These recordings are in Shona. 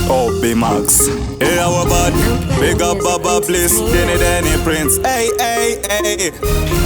Oh, B Max. Hey, our bad. Big up Baba Bliss, Danny Danny Prince. Hey, hey, hey.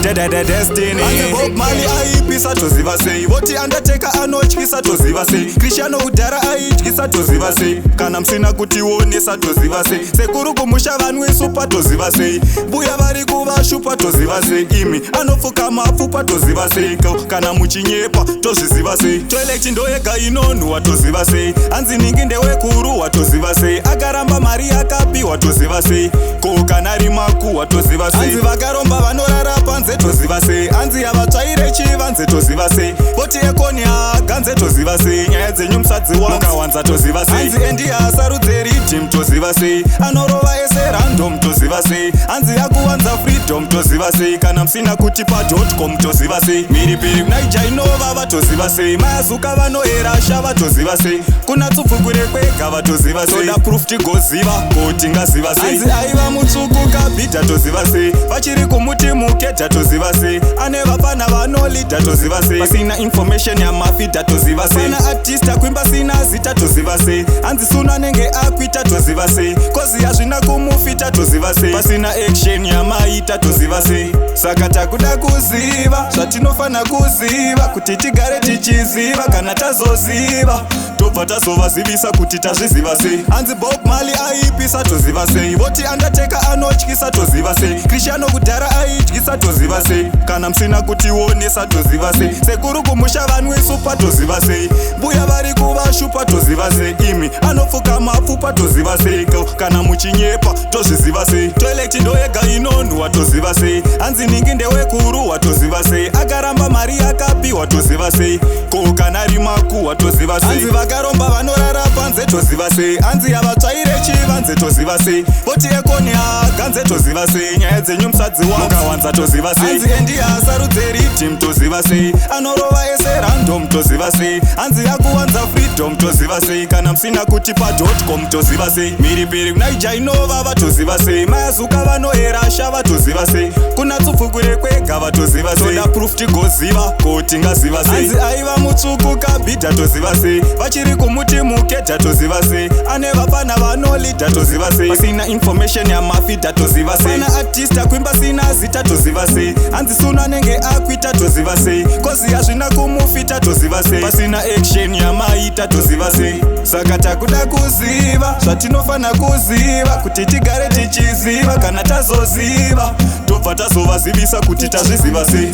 Da da da destiny. Anzi Bob Marley aipisa, toziva sei? Voti Undertaker anotyisa, toziva sei? Cristiano kudhara aityisa, toziva sei? Kana musina kutionesa, toziva sei? Sekuru kumusha vanwisupa, toziva sei? Mbuya vari kuvashupa, toziva sei? Imi anopfuka mapfupa, toziva sei? Kana muchinyepa, tozviziva sei? Toilet ndoyega inonhuwa, toziva sei? Hanzi ningi ndewekuruwa, toziva sei? Akaramba mari yakapiwa, toziva sei? Ko kana rimakuwa, toziva sei? Hanzi vakaromba vanorara panze, toziva sei? Hanzi yavatsvaire chivanze, toziva sei? Voti Akon aganze, toziva sei? Nyaya dzenyu musadziwanza, mukawanza, toziva sei? Hanzi Andy asarudze riddim, toziva sei? Anorova ese random, toziva sei? Hanzi akuwanza freedom, toziva sei? Kana musina kuti pa.com, toziva sei? Mhiripiri kuNaija inovava, toziva sei? Mayazuka vanoera shava, toziva sei? Kuna tsupfukure kwega, vatoziva sei? Toda proof tigoziva ko tingaziva sei? Hanzi aiva mutsvuku kabhidha, toziva sei? Vachiri kumuti mukedha, toziva sei? Ane vapfana vanolidha, toziva sei? Pasina information yamafidha, toziva sei? Pana artist akuimba sina zita, toziva sei? Hanzi suno anenge akuita, toziva sei? 'Cause hazvina kumufita, toziva sei? Pasina action yamaita, toziva sei? Saka takuda kuziva zvatinofana kuziva kuti tigare tichiziva. Kana tazoziva, tobva tazovazivisa kuti tazviziva sei. Hanzi Bob Marley aipisa, toziva sei? Voti Undertaker anotyisa, toziva sei? Cristiano kudhara aityisa, toziva sei? Kana musina kutionesa, toziva sei? Sekuru kumusha vanwisupa, toziva sei? Mbuya vari kuvashupa, toziva sei? Imi anopfuka mapfupa, toziva sei? Kana muchinyepa, tozviziva sei? Toilet ndoyega inonhuwa, toziva sei? Hanzi ningi ndewekuruwa, toziva sei? Akaramba mari yakapiwa, toziva sei? Ko kana rimakuwa, toziva sei? Hanzi vakaromba vanorara panze, toziva sei? Hanzi yavatsvaire chivanze, toziva sei? Voti Akon aganze, toziva sei? Nyaya dzenyu musadziwanza, mukawanza, toziva sei? Hanzi Andy asarudze riddim, toziva sei? Anorova ese random, toziva sei? Hanzi akuwanza freedom, toziva sei? Kana musina kuti pa.com, toziva sei? Mhiripiri kuNaija inovava, toziva sei? Mayazuka vanoera shava, toziva sei? Kuna tsupfukure kwega, vatoziva sei? Toda proof tigoziva ko tingaziva sei? Hanzi aiva mutsvuku kabhidha, toziva sei? Vachiri kumuti mukedha, toziva sei? Ane vapfana vanolidha, toziva sei? Pasina information yamafidha, toziva sei? Pana artist akuimba sina zita, toziva sei? Hanzi suno anenge akuita, toziva sei? 'Cause hazvina kumufita, toziva sei? Pasina action yamaita, toziva sei? Saka takuda kuziva zvatinofana kuziva kuti tigare tichiziva. Kana tazoziva, tobva tazovazivisa kuti tazviziva sei.